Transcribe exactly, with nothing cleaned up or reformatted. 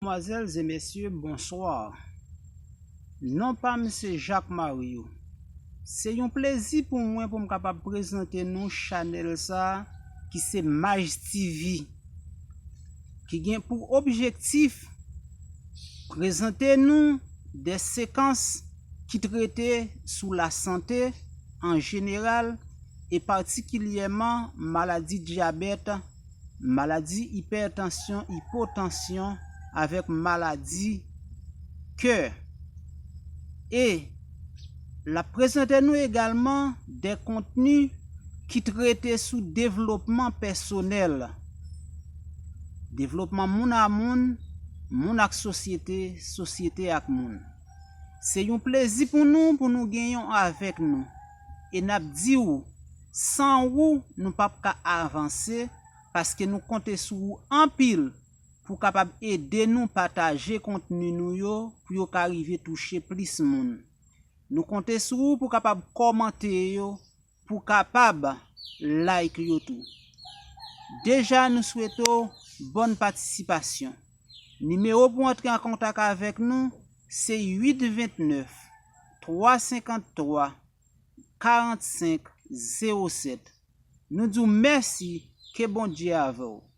Mesdemoiselles et messieurs, bonsoir. Non pa m se Jacques Mario. Se yon plezi pou mwen pou m kapab prezante nou chanèl sa ki se Maj TV, ki gen pou objektif prezante nou de sekans ki trete sou lasante an jeneral e patikilyèman maladi dyabèt, maladi ipètansyon, ipotansyon avèk maladi kè. E l ap prezante nou egalman de kontni ki trete sou devlopman pèsonèl, devlopman moun a moun, moun ak sosyete, sosyete ak moun. Se yon plezi pou nou pou nou gen yon avèk nou. E n ap di w, san ou, nou p ap ka avanse, paske nou konte sou ou anpil pou kapab ede nou pataje kontni nou yo pou yo ka rive touche plis moun. Nou konte sou ou pou kapab kòmante yo, pou kapab like yo tou. Deja nou swete w bòn patisipasyon. Nimewo pou antre an kontak avèk nou se uit vennèf, twa senkanntwa, karannsenk zewo sèt. Nou di w mèsi, ke Bondye avè w.